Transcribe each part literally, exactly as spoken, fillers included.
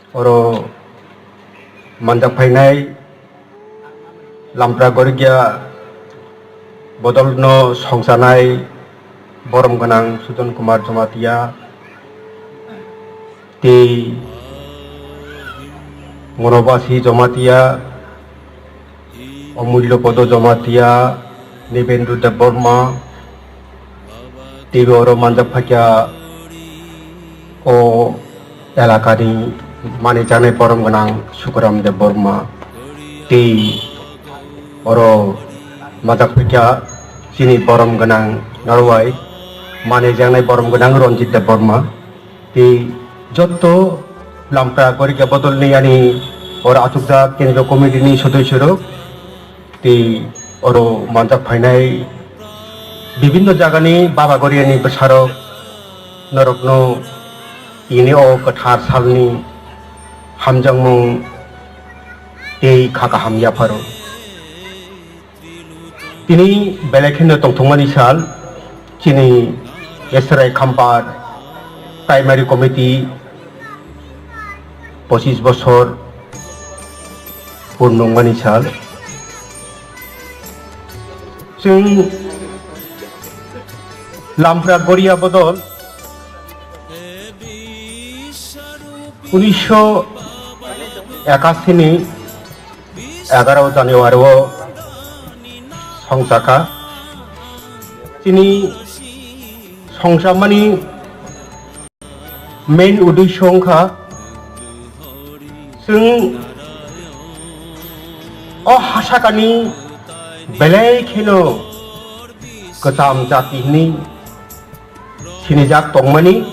Oro manjak phainai Lampra Gorikya bodolno songchanai borom gwnang Sujon Kumar Jamatia tei Monobasi Jamatia, Omulyo Podo Jamatia, Nibendra Debbarma, tei oro manjak phaikha o elakani manwi chanai borom gwnang Sukuram Debbarma, tei oro manjak phaikha chini borom gwnang norwai manwi chanai borom gwnang Ranjit Debbarma. Tei jotto Lampra Gorikya bodolni ani oro achukjak kendriya committee ni sodossyo rok, tei oro manjak phainai bibinno jagani Baba Goriyani bwsarok norokno tini o kwthar salni hamjakmung tei kha kaham yapharo. Tini belai kheno tongthokmani sal, chini Esrai Khampar Primary Committee pochis bosor purnungmani sal. Chwng Lampra Goriya bodol unisho ekasi ni egaro January o songchakha. Chini songchamani main uddesho wngkha chwng o hasakani belai kheno kwcham jati hwnwi sinijak tongmani,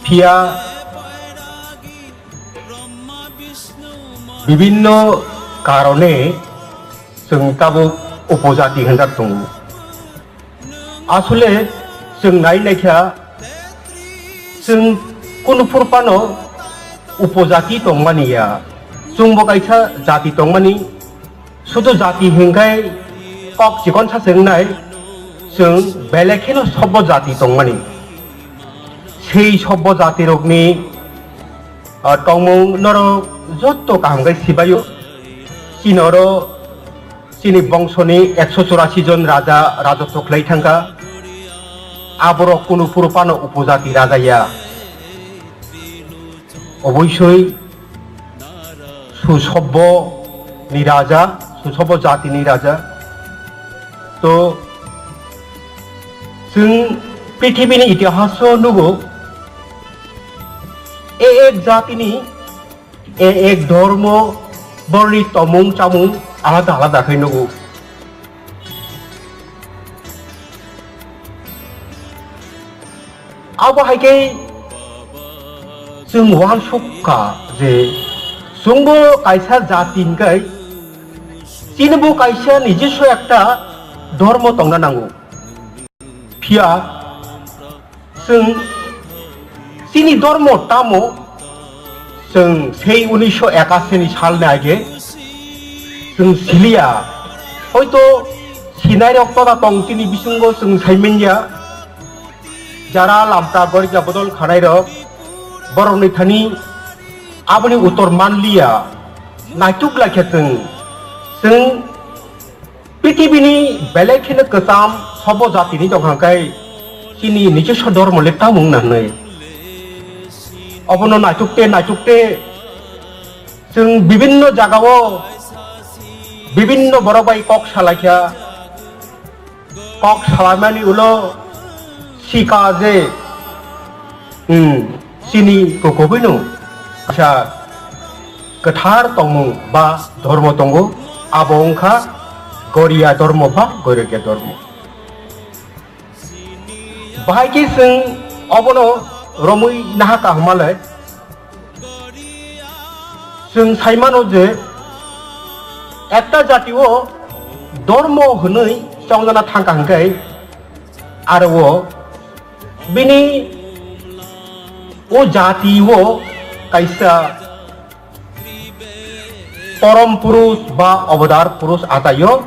phiya bibinno karone chwng tabuk upojati hwnjak tongo. Asole chwng nai naikha, chwng kunu phuru phano upojati tongmani ya, chwngbo kaisa jati tongmani. Sudu jati hinkhai kok chikon sa se wngnai, chwng belai kheno sobbo jati tongmani. Sei sobbo jatirokni, ah, tongmung norok jotto kaham khe sibaio. Chini oro chini bongsoni ekso churasi jon raja rajotwo khlai thangkha. Aborok kunu phuru phano upojati raja ya. Obosoi susobbo ni raja, susobbo jati ni raja. To chwng prithibini itihaso nugo, ek ek jatini, ek ek dhormo, borni tomung chamung alada alada khai nugo. Abo hai khe chwng uansuk kha je chwngbo kaisa jati hwnkhe chinibo kaisa nijiswa ekta dhormo tongna nango. Phiya chwng chini dhormo tamo chwng sei unisho ekasi ni salni age chwng siliya. Hoito sinairok toda tong chini bisingo chwng saimanya. Jara lamta gorja bodol khanairok borokni thani aboni uttor manliya. Naituk laikha chwng, chwng prithibini belai kheno kwcham sobo jatini tongkha khe chini nijiswa dhormo le tamo wngna hwnwi. Obono naituk te, naituk te chwng bibinno jagao bibinno borok bai kok salaikha. Kok salaimani ulo sika je, hmm, chini kokobwino kaisa kwthar tongmung ba dhormo tongo, abo wngkha Goriya dhormo ba Goirokya dhormo. Bahai khe chwng obono romwi naha kaham le. Chwng sai mano je ekta jati o dhormo hwnwi chongjana thangkha hwnkhe aro o bini o jati o kaisa porom purush ba avatar purush ataio.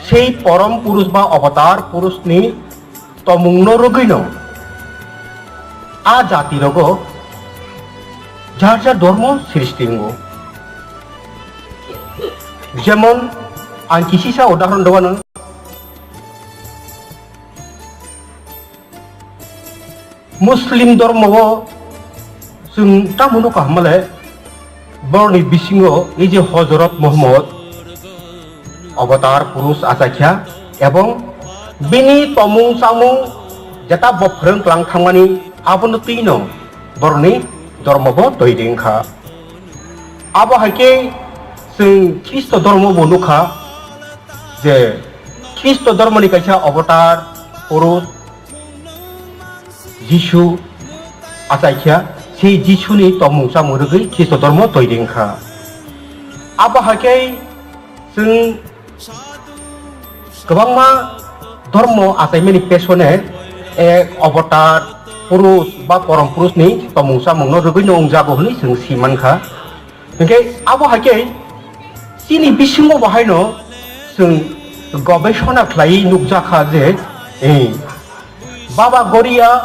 Sei porom purush ba avatar purushni tomungno rwgwino a jatirogo jar jar dormo srishti wngo. Jemon ang kisisa udahoron doganw. Muslim dormo o chwng tamo nukha hwnmale, borokni bisingo ei je Hojrot Muhammad, Avatar Purush achaikha, ebong bini tomung chamung jeta bo phwrwng klang thangmani, abono twino borokni dormo bo toiri wngkha. Abo hai khe chwng Khristo dormo bo nukha je Khristo dormoni kaisa Avatar Purush Jisu achaikha, sei Jisuni tomung chamung rwgwi Khristo dormo toiri wngkha. Abo hai khe chwng kwbangma dormo achaimani pesone ek Avatar Purush ba Porom Purushni tomung chamungno rwgwino wngjago hwnwi chwng si mankha. Hinkhe abo hai khe chini bisingo bo haino chwng gobesona khlaiwi nukjakha je, eh, Baba Goria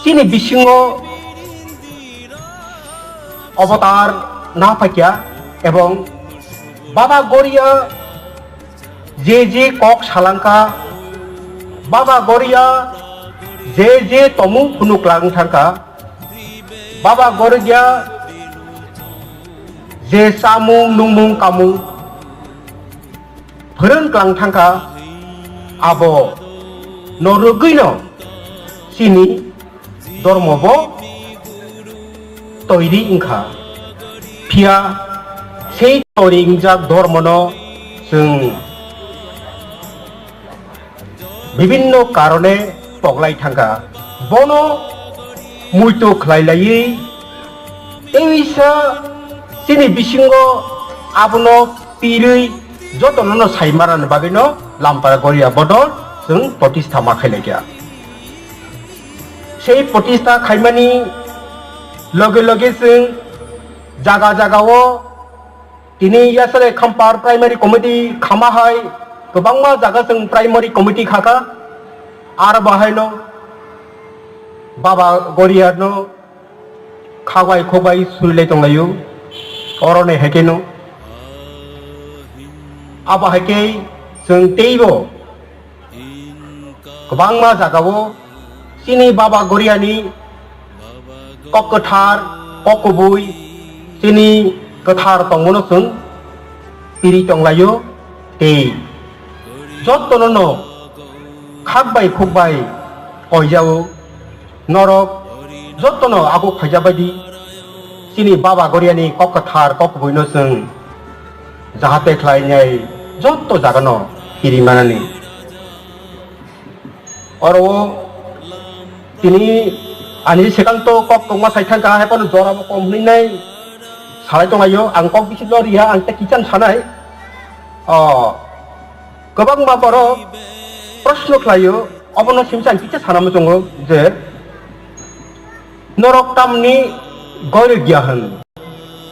chini bisingo Avatar na phaikya ebong Baba Goria je je kok salangkha, Baba Goria je je tomung phunuklang thangkha, Baba Goria je chamung nungmung kamung phwrwng klang thangkha, abo no rwgwino chini dormo bo toiri wngkha. Phiya sei toiri wngjak dormono chwng bibinno karone poglai thangkha. Bono muitu khlai laiwi teisa chini bisingo abono pirwi jotono no sai marani bagwino Lampara Goria bodol chwng protistha ma khailai kha. Sei protistha khaimani loge loge chwng jaga jaga o tini yasale Khampar Primary Committee khama hai kwbangma jaga chwng Primary Committee khakha. Aro bahaino Baba Goria no khagbai khogbai surilai tonglaio. Oro ni haikhe no abo haikhe chwng teibo kwbangma jagao chini Baba Goriani kok kwthar, kok kubui, chini kwthar tongmano chwng piri tonglaio tei jotono no khak bai khuk bai koijao. Norok jotono abo khaija baidi chini Baba Goriani kok kwthar, kok kubuino chwng jahate khlainai joto jagano kiri manani. Oro o tini ani sekang to kok tongma sai thangkha, hai phano jora bo kom hwnwi nai salai tonglaio. Ang kok bisi no riya, ang tei kicham sanai. O, kwbangma borok proshno khlaio, obono simsa ang kisa sana muchungo je, norok tamni goirogya hwn?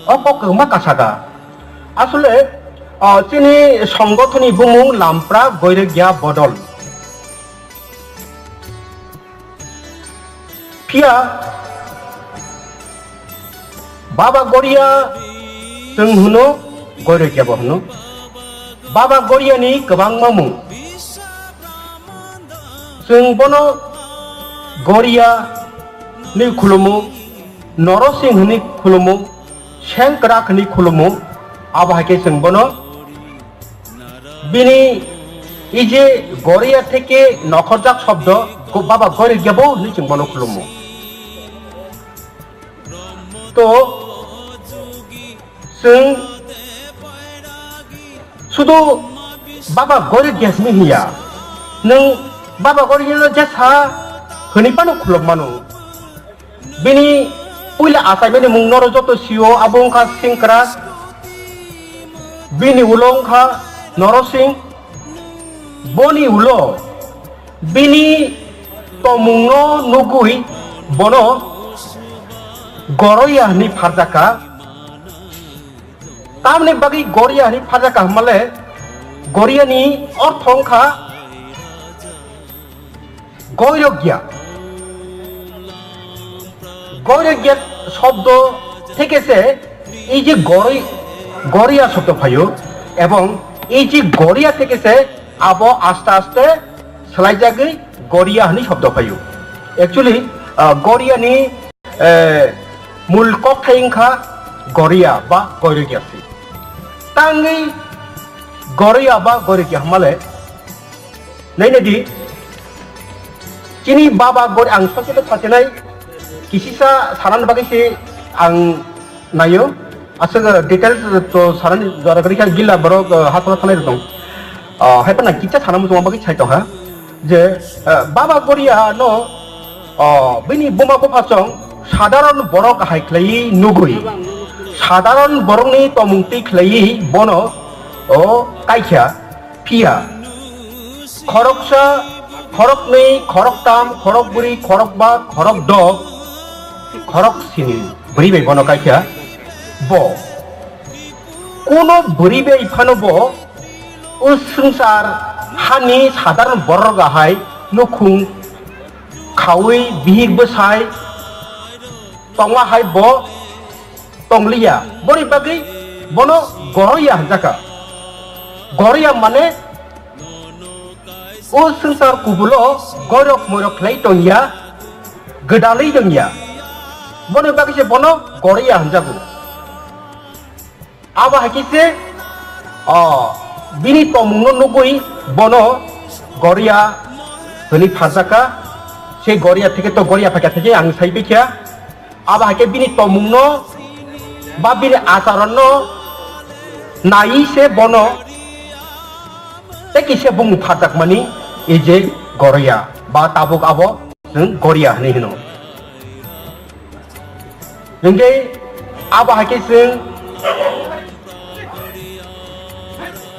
O kok kwbangma kasaka. Asole, o, chini songothoni bumung Lampra Goirogya Bodol. Phiya Baba Goria chwng hwno, Goirogya bo hwno. Baba Goriani kwbangma mung. Chwng bono Goria ni khulumu, Norosing hwnwi khulumu, Sengkrak hwnwi khulumu, abo hai khe chwng bono bini ei je Goria theke nokhorjak shobdo, go-, Baba Goirogya bo hwnwi chwng bono khulumu. To, chwng sudu Baba Goirogya simi hiya. Nwng Baba Goirogya no jesa hwnwi phano khuluk mano. Bini puila achaimani mung norok joto sio, abo wngkha Sengkrak. Bini ulo wngkha Norosing. Boni ulo bini tongmungno nugwi bono Goroya hwnwi pharjakha. Tamni bagwi Goriya hwnwi pharjakha hwnmale, Goriyani ortho wngkha Goirogya. Goirogya shobdo theke se ei je goroi-, goriya shobdo phaio, ebong ei je goriya theke se abo aste aste swlaijagwi goriya hwnwi shobdo phaio. Actually, ah, goriya ni, eh, mul kokthai wngkha goriya ba goirogya se. Tangwi goriya ba goirogya hwnmale Naina di, chini baba gori ang sachelo sachinai, kisisa sanani bagwi se ang naio, aswk details to sanani jora gori kha gila borok, uh, hatma thanai rok tong. Uh, hai phano kisa sana muchungma bagwi sai tongkha je, uh, baba goriya no, uh, bini buma bupha chong sadharon borok hai khlaiwi nugwi, sadharon borokni tomung twi khlaiwi bono, o, kaikha. Phiya khoroksa, khoroknwi, khoroktam, khorokbwrwi, khorokba, khorokdok, khoroksini bwrwi bai bono kaikha. Bo kuno bwrwi bai phano bo o swngchar hani sadharon borok rok hai nukhung khaui bihik bwsai tongma hai bo tongliya, boni bagwi bono goroya hwnjakha. Goroya mane o swngchar kubulo goirok moirok khlai tongya, gwdalwi tongya. Boni bagwi se bono goroya hwnjago. Abo hai khe se, o, bini tomungno nugwi bono goriya hwnwi pharjakha. Se goriya theke to goriya phaikha theke ang sai bikha. Abo hai khe bini tomungno ba bini acharonno naiwi se bono tei kisa bumung pharjakmani, ei je goroya ba tabuk abo chwng goriya hwnwi hino. Hingke abo hai khe chwng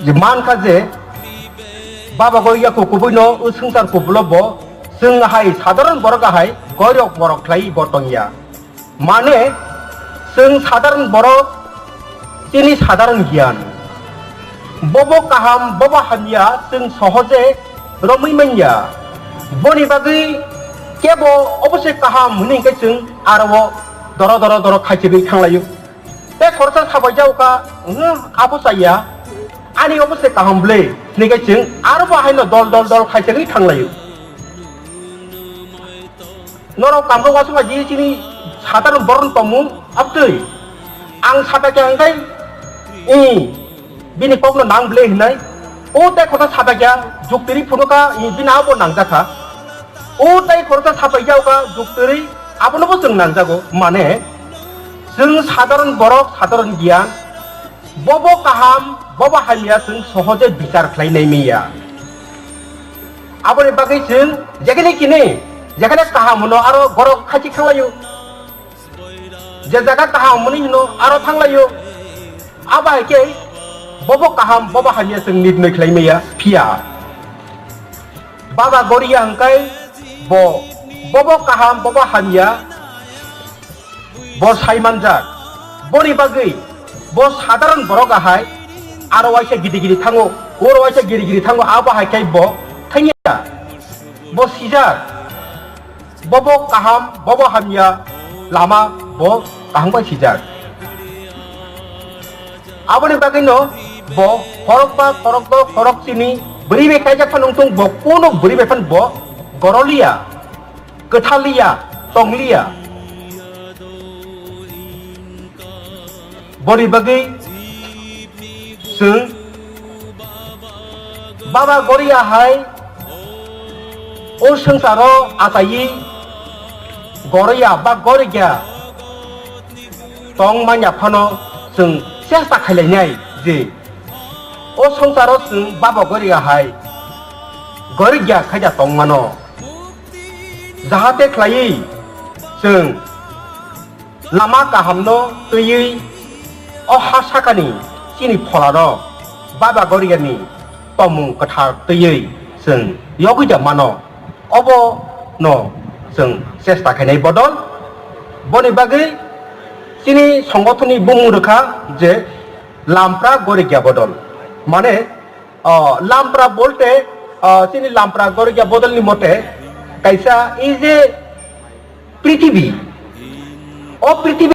je mankha je baba goriya kubuino o swngchar kubulo bo chwng hai sadharon borok hai goirok morok khlai bo tongya. Mane, chwng sadharon borok, chini sadharon giyan. Bobo kaham, bobo hamya, chwng sohoje romwi manya. Boni bagwi kebo obo se kaham hwnwi hwnkhe chwng aro o doro doro doro khaichigwi thanglaio. Tei khoroksa sabai jago kha, "Wngkha, abo chaya, ani obo se kaham ble," hwnwi khe chwng aro bo haino dol dol dol khaichigwi thanglaio. Norok kamrok uansukma di chini sadharon borok tongmung abtwi. Ang sapakya hwnkhe, i, bini kokno nang ble hwnwi. O tei khoroksa sapakya juktiri phunukha, i, bini abo nangjakha. O tei khoroksa sapakya wngkha juktiri, abono bo chwng nangjago. Mane, chwng sadharon borok, sadharon giyan, bobo kaham, bobo hamya chwng sohoje bichar khlai nai manya. Aboni bagwi chwng jekhene kini, jekhene kaham hwno aro borok khachi thanglaio. Je jaga kaham hwnwi hwno aro thanglaio. Abo hai khe bobo kaham, bobo hamya chwng nirnoi khlai manya phiya. Baba goriya hwnkhe bo, bobo kaham, bobo hamya, bo sai manjak. Boni bagwi bo sadharon borok ahai aro waisa gidi gidi thango, oro waisa gidi gidi thango, abo hai khe bo thangya. Bo sijak. Bobo kaham, bobo hamya lama bo kaham bai sijak. Aboni bagwino bo khorokba, khorokdo, khorokchini bwrwi bai kaijak phano wngthung, bo kuno bwrwi bai phano bo goroliya, kwthaliya, tongliya. Boni bagwi chwng baba goriya hai o swngcharo achaiwi goriya ba gorikya tong manya phano chwng chesta khailainai je o swngcharo chwng baba goriya hai gorikya khaida tong mano. Jahate khlaiwi chwng lama kahamno twiwi o ha sakani chini pholarok baba goriyani tongmung kwthar twiwi chwng yogwi da mano. Obono chwng chesta khainai bodol. Boni bagwi chini songothonni bumung rwkha je Lampra Gorikya Bodol. Mane, o, Lampra bolte, o, chini Lampra Gorikya Bodolni mote kaisa ei je prithibi, O prithibi